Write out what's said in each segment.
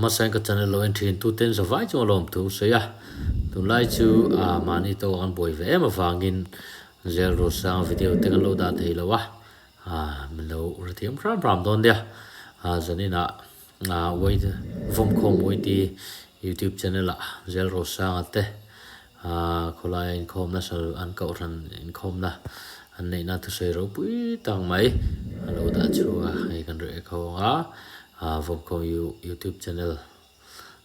Hmasain ka channel lo en thin tuten zavai chu a lawm thu sawi a, tunlai chu mahni tawk an buai ve em avangin Zel Rosanga video te kan lo dah thei lo a, min lo hrethiam hram hram dawn nia. Zaninah Vawmkhawm YT YouTube channel ah Zel Rosanga te Khawlaia inkhawmna sal an kohhran inkhawmna an neihna thusawi ropui tak mai a lo dah chhuak a, hei kan reh kho ang a, Vawmkhawm YouTube channel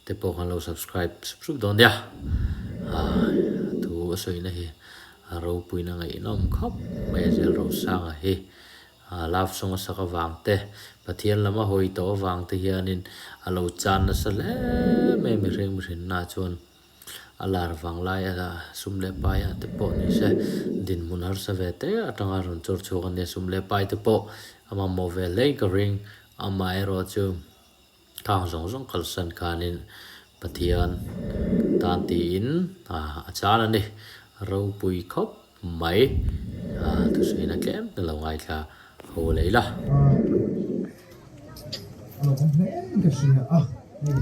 te pawh kan lo subscribe sup sup dawn nia, thu a sawina hi a ropuina ngaihnawm khawp mai a zel Rosanga hi love song a sak avang te, Pathian lam a hawi tawh avang te hianin a lo chan nasa hle mai a mihring mihrinna chuan. A lar vang lai a sum leh pai ah te pawh ni se dinhmun harsa ve te atanga rawn chawr chhuak a nia sum leh pai te pawh a mamawh ve hle in ka ring amaherawh chu khang zawng zawng kalsan khanin Pathian tan tiin a chan a ni ropui khawp mai thusawiin a tlem ta lo ngaithla ho leh ila. A lo awm hle in ka hria a hei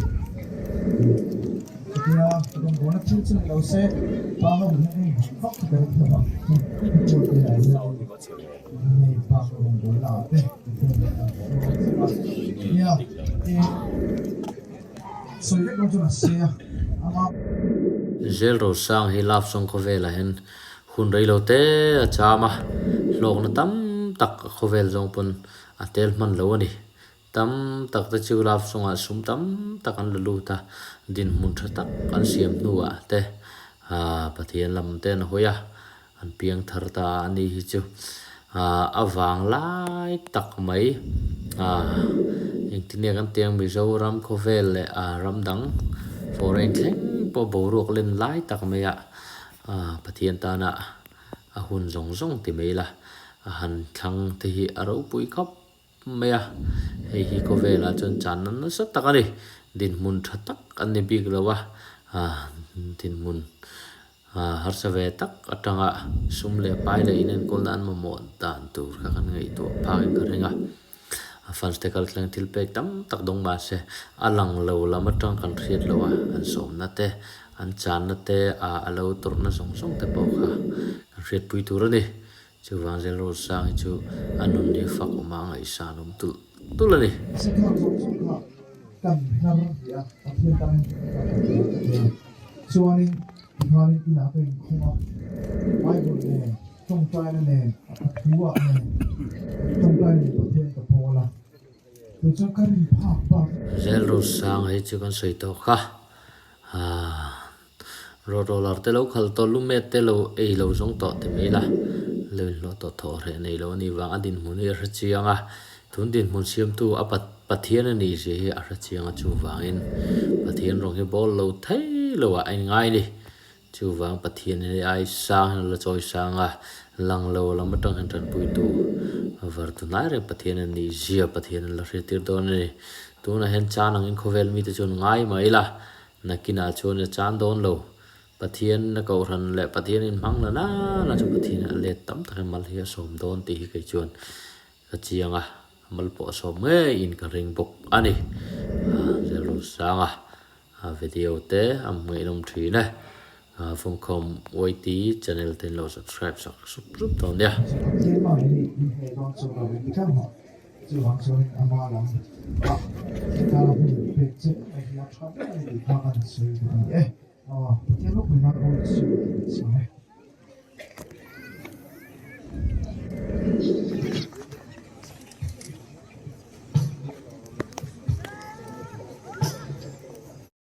chutia rawngbawlna thil chu ni lo se pa ho hian hei vak chu ka ring hlawm a hei te ah hian hei pa rawngbawlna ah te nia sawi vek dawn chuan a se a ama Zel Rosang hi love song khawvelah hian hun rei lo te a cham a, hlawkna tam tak a khawvel zawng pawn A tel hman lo a ni. Tam tak te chu love song-ah sum tam tak an la lut a, dinhmun tha tak an siam hnuah te Pathian lam te an hawi a, an piang thar ta a ni hi chu a vang lai tak mai. Engtin nge kan tiang Mizoram khawvel leh ram dang foreign thleng pawh boruak len lai tak maiah Pathian tana a hun zawng zawng ti mai la, a han thlang te hi a ropui khawp mai a, hei hi khawvelah chuan channa nasa tak a ni, dinhmun tha tak an ni bik lo a, dinhmun harsa ve tak atanga sum leh pai leh inenkawlna an mamawh dan tur kha kan ngaihtuah phak in ka ring a, a fans te kalthleng thil pek tam tak dawng mahse a lang lo lam atang kan hriat loh a, an sawmna te an channa te a lo tawrhna zawng zawng te pawh kha kan hriatpui tur a ni. Chuvang zel Rosang hi chu a nun hi fak awma a ngaihsan awm tulh tulh a ni. Sikha zawng zawng kha kan hnar ni a, Pathian tan hian kan hnar a ni a. Chuanin tikhanin inah ka inkhawm a, Bible nen, tawngtaina nen, a thu ah nen, tawngtaina nen Pathian ka pawl a. Kei chuan ka rin phak bak. Zel Rosang hi chu kan sawi tawh kha. Road roller te lo khal tawh lumet te lo ei lo zawng tawh ti mai la, lo inhlawh tawh thawh hreh nei lo a nih vang a dinhmun hi a hre chiang a, tun dinhmun siamtu a Pathian a nih zia hi a hre chiang a chuvangin Pathian rawng hi bawl lo thei lo ah a inngai a ni. Chuvang Pathian hi ai sang hian a la chawi sang a, lang lo lam atang hian tanpuitu var tu hnai reng Pathian a nih zia Pathian a la hriattir dawn a ni. Tunah hian chan angin khawvel mite chuan ngai mai la, Nakinah chuan a chan dawn lo. Pathian a kohhran leh Pathian in hmang la na na chu Pathian a let tam takin mal hi a sawm dawn tih hi kei chuan ka chiang a, mal pawh a sawm ngeiin ka ring bawk a ni. Zelrosanga video te a hmuhnawm thin e. Fawmkhawm YT channel te in lo subscribe sak sup sup dawn nia. Chuvang chuanin ama lam ah hetana hun pek che mai hi a tha ber a ni tih kha kan sawi duh a ni e. Aw, Pathian ropui nan aw Isua tih kan sawi e.